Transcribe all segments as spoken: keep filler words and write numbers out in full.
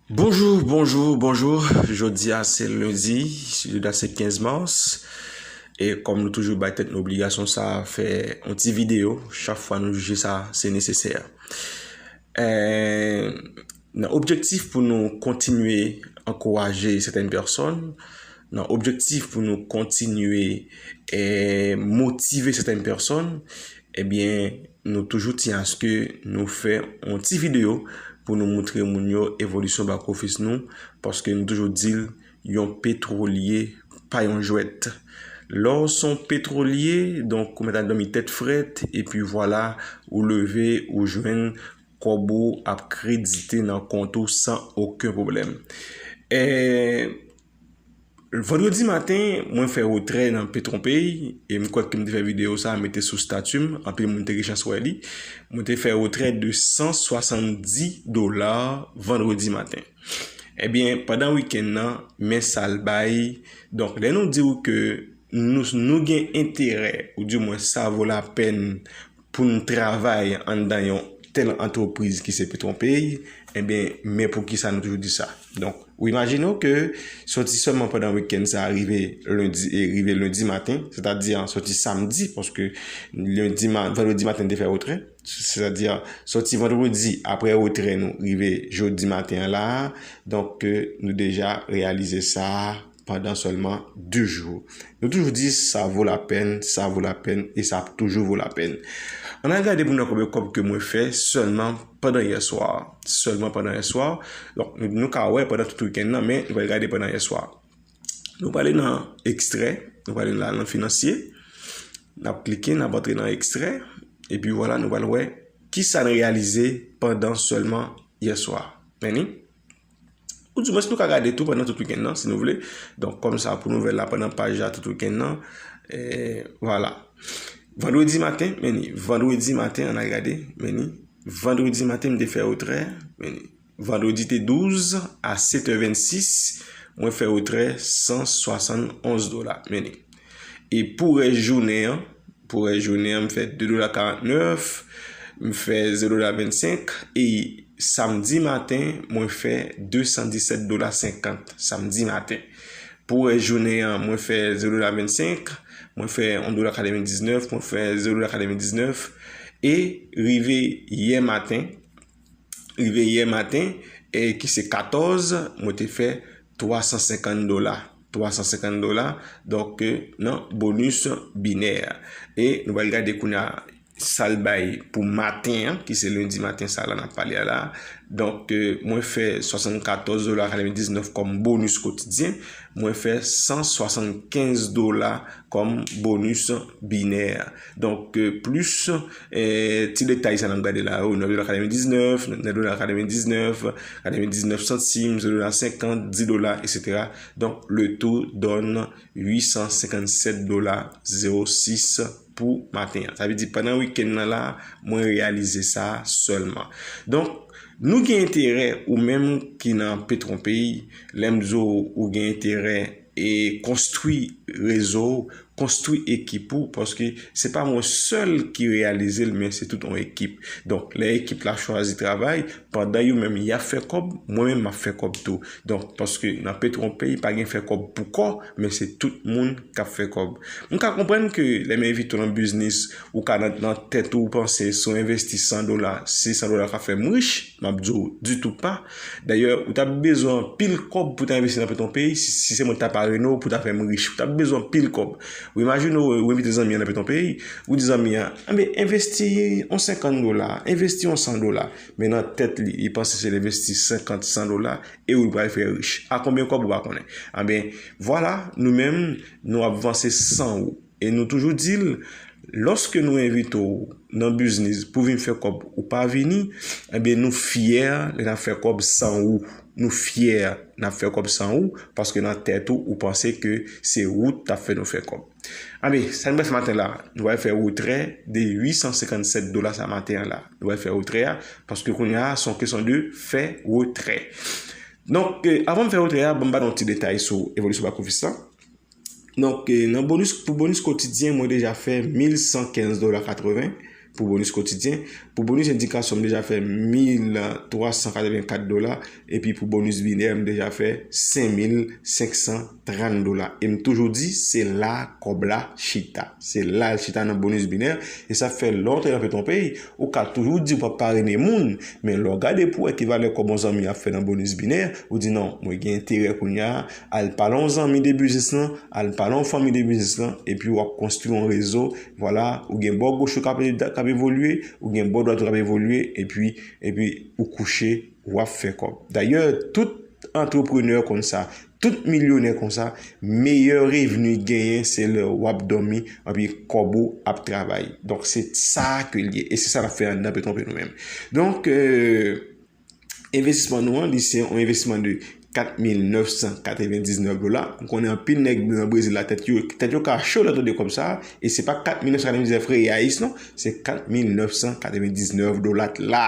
Bonjou, bonjou, bonjou. Jodi a se lendi, jodi a se kenz mas. E kòm nou toujou bay tèt nou obligasyon sa, fè yon ti videyo chak fwa nou jije sa se nesesè. Eh, nan objektif pou nou kontinye ankouraje sètèn pèsòn, nan objektif pou nou kontinye eh, motive sètèn pèsòn, ebyen, nou toujou tyen aske nou fè yon ti videyo pou nou moutre moun yo evolisyon bak ofis nou, paske nou toujou di l, yon petwolye pa yon jwèt. Lè w se yon petwolye, donk ou mèt ap dòmi tèt frèt, epi vwala, ou leve, ou jwenn kòb ou ap kredite nan kont ou san okenn pwoblèm. Eh, Vandredi maten, mwen fè retrè nan Petronpay, e m kwè ke m te fè videyo sa a mete sou stati m, anpil moun te gen chans wè li. Mwen te fè retrè de san swasanndis dola vandredi maten. Ebyen, pandan wikenn nan, men sa l bay. Donk, lè nou di w ke nou, nou gen enterè, oudimwen sa vo lapèn pou n travay anndan yon tèl antrepriz ki se Petronpay, ebyen, men poukisa nou toujou di sa. Donk, ou imajine w ke soti sèlman pandan wikenn sa a rive lendi, e rive lendi maten, sètadi soti samdi, paske lendi, ma-, vandredi maten n te fè retrè, sètadi soti vandredi apre retrè nou rive jodi maten an la a, donk, ke nou deja reyalize sa pandan sèlman de jou. Nou toujou di sa vo lapèn, sa vo lapèn e sa ap toujou vo lapèn. Ann al gade pou n wè konbyen kòb ke mwen fè sèlman pandan yè swa. Sèlman pandan yè swa. Donk, nou, nou ka wè pandan tout wikenn nan, men nou pral gade pandan yè swa. Nou prale nan ekstrè, nou prale la nan finansye. N ap klike, n ap antre nan ekstrè. Epi vwala, nou pral wè kisa n reyalize pandan sèlman yè swa. Men ni. Oudimwens nou ka gade tou pandan tout wikenn nan, si nou vle. Donk, kòm sa pou nouvèl la pandan paj la tout wikenn nan. E, vwala. Vandredi maten, men ni. Vandredi maten, ann al gade, men ni. Vandredi maten, m te fè retrè, men ni. Vandredi te douz a sèt è vennsis, mwen fè retrè san swasannonz dola, men ni. E pou rès jounen an, pou rès jounen an, m fè de dola karantnèf, m fè zè dola vennsenk, e samdi maten, mwen fè de san disèt dola senkant, samdi maten. Pou rès jounen an, mwen fè zè dola vennsenk, mwen fè yon dola katrevendiznèf, mwen fè zè dola katrevendiznèf, e rive yè maten, rive yè maten, e ki se katòz, mwen te fè twa san senkant dola. Twa san senkant dola, donk, nan bonis binè. E nou pral gade kounye a sa l bay pou maten an, ki se lendi maten sa la n ap pale a la. Donk, mwen fè swasannkatòz dola katrevendiznèf kòm bonis kotidyen. Mwen fè san swasannkenz dola kòm bonis binè. Donk, plis, eh, ti detay sa n ap gade la yo, nèf dola katrevendiznèf, nèf dola katrevendiznèf, katrevendiznèf santim, zè dola senkant, dis dola, etsetera. Donk, le tout donne uit san senkannsèt dola zewo sis pou maten an. Sa vle di, pandan wikenn nan la, mwen reyalize sa sèlman. Donk, nou gen enterè, ou menm ki nan Petronpay, lè m di w ou gen enterè e konstwi rezo w, konstwi ekip ou, paske se pa mwen sèl ki reyalize l, men se tout yon ekip. Donk, lè ekip la chwazi travay, pandan yo menm y ap fè kòb, mwen menm m ap fè kòb tou. Donk, paske nan Petronpay, pa gen fè kòb pou kò, men se tout moun k ap fè kòb. M ka konprann ke lè m envite w nan biznis, ou ka nan, nan tèt ou, ou panse si w envesti san dola, se san dola k ap fè m rich, m ap di w ditou pa. Dayè, ou t ap bezwen anpil kòb pou w ta envesti nan Petronpay, si, si se mwen k ta parene w pou w ta fè m rich. Ou t ap bezwen anpil kòb. Ou imajine w, ou envite zanmi an nan Petronpay, ou di zanmi an, enben, envesti yon senkant dola, envesti yon san dola. Men nan tèt li, li panse se l envesti senkant, san dola, e ou l pral fè rich. A konbyen kòb ou pa konnen. Enben, vwala, nou menm, nou ap vanse san ou. E nou toujou di l, lòske nou envite w nan biznis pou vin fè kòb ou pa vini, enben nou fyè lè n ap fè kòb san ou. Nou fyè n ap fè kòb san ou, paske nan tèt ou, ou panse ke se ou t ap fè nou fè kòb. Enben, sa n pral fè maten la, nou pral fè retrè de uit san senkannsèt dola sa maten an la. Nou pral fè retrè a, paske kounye a, se yon kesyon de fè retrè. Donk, eh, avan m fè retrè a, ban m ba nou yon ti detay sou evolisyon bak ofis la. Donk, eh, nan bonis, pou bonis kotidyen, mwen deja fè mil san kenz dola katreven. pou bonus kotidyen. Pou bonus endikasyon, m deja fè mil twa san katrevenkat dola, epi pou bonus binè, m deja fè senk mil senk san trant dola. E m toujou di, se la kòb la chita. Se la l chita nan bonus binè, e sa fè lè w te nan PetronPay, ou ka toujou di w p ap parene moun, men lè w gade pou wè ki valè kòb yon zanmi ap fè nan bonus binè, ou di non, mwen gen enterè kounye a, al pale yon zanmi de biznis lan, al pale yon fanmi de biznis lan, epi w ap konstwi yon rezo, vwala, ou gen bò goch ou k ap, k ap evolye, ou gen bò dwat ou k ap evolye, epi, epi ou kouche, w ap fè kòb. Dayè, tout antreprenè konn sa, tout milyonè konn sa, meyè revni genyen, se lè w ap dòmi, epi kòb ou ap travay. Donk, se sa ke l ye, e se sa n ap fè anndan PetronPay nou menm. Donk, euh, envestisman nou an, li se yon envestisman de kat mil nèf san katrevendiznèf dola. M konnen anpil nèg nan Brezil la, tèt yo, tèt yo ka cho lè yo tande kòb sa a, e se pa kat mil nèf san katrevendiznèf reyais non, se kat mil nèf san katrevendiznèf dola la.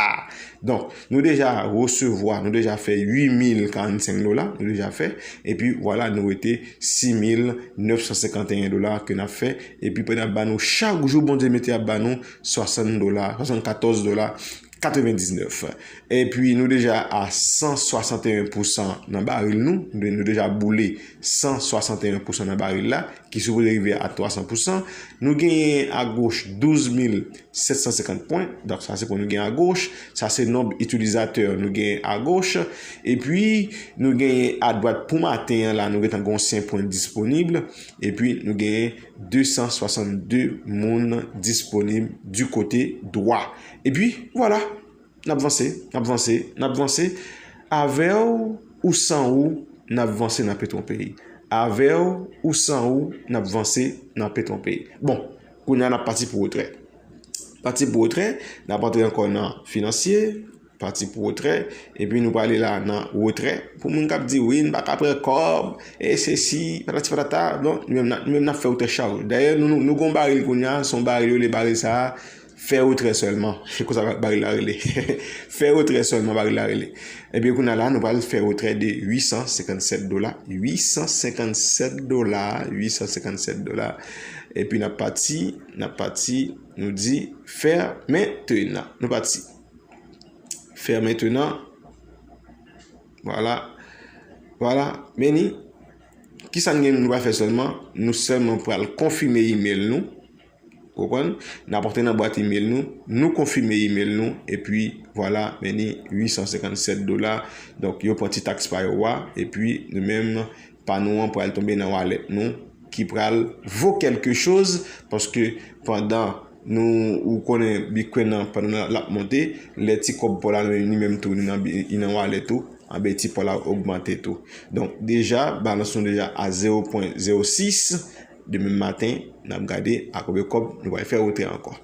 Donk, nou deja resevwa, nou deja fè uit mil karannsenk dola, nou deja fè, epi vwala, nou rete sis mil nèf san senkanteyen dola ke n ap fè, epi pandan n ap ba nou chak jou Bondye mete ap ba nou swasant dola, swasannkatòz dola, katrevendiznèf. Epi nou deja a san swasanteyen pousan nan baril nou, nou, nou deja boule san swasanteyen pousan nan baril la, ki sipoze rive a twasan pousan. Nou genyen agoch douz mil sèt san senkant pwen, donk sa se pwen nou gen agoch, sa se nonb itilizatè nou gen agoch, epi nou genyen adwat pou maten an la, nou gentan gen yon senk pwen disponib, epi nou genyen de san swasann de moun disponib di kote dwa. Epi, vwala, n ap vanse, n ap vanse, n ap vanse. Avè w ou san ou, n ap vanse nan PetronPay. Avè w ou san ou, n ap vanse nan PetronPay. Bon, kounye a n ap pati pou retrè. Pati pou retrè, n ap antre ankò nan finansye, pati pou retrè, epi nou prale la nan retrè. Pou moun k ap di, "Wi, n pa ka pran kòb, e sesi, patati patata." Bon, nou menm n ap, nou menm n ap fè retrè chak jou. Dayè, nou, nou, nou gen yon baril kounye a, se yon baril yo rele baril sa a, fè retrè sèlman. Se konsa baril la rele. Fè retrè sèlman, baril la rele. Ebyen, kounye a la, nou pral fè retrè de uit san senkannsèt dola. Uit san senkannsèt dola, uit san senkannsèt dola. Epi n ap pati, n ap pati, nou di, fè mentenan. Nou pati. Fè mentenan. Vwala. Vwala. Meni. Kisa n gen nou pral fè sèlman? Nou sèlman pral konfime email nou. Konprann? N ap antre nan bwat email nou. Nou konfime email nou. Epi, vwala, meni uit san senkannsèt dola. Donk, yo pran ti taks pa yo a. Epi, nou menm, pa nou an pral tonbe nan wallet nou. Ki pral vo kèlke choz. Paske, pandan nou, ou konnen Bitcoin nan, pandan l ap monte, lè ti kòb pa w la, li menm tou, li nan, li nan wallet ou, anben ti pa w la ogmante tou. Donk, deja, balans nou deja a zewo pwen zewo sis. Demen maten, n ap gade a konbyen kòb nou pral fè retrè ankò.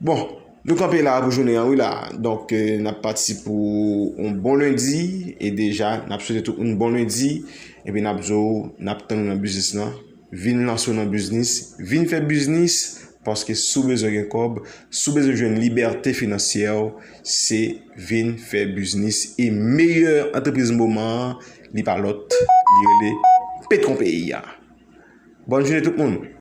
Bon, nou kanpe la pou jounen an, wi la. Donk, eh, n ap pati pou yon bon lendi, e deja, n ap swete tout moun bon lendi, epi n ap di w, n ap tann ou nan biznis lan. Vin lanse w nan biznis, vin fè biznis, paske si w bezwen gen kòb, si w bezwen jwenn libète finansyè, se vin fè biznis. E meyè antrepriz moman an, li pa lòt, li rele Petron Peyi a. Bòn jounen tout moun!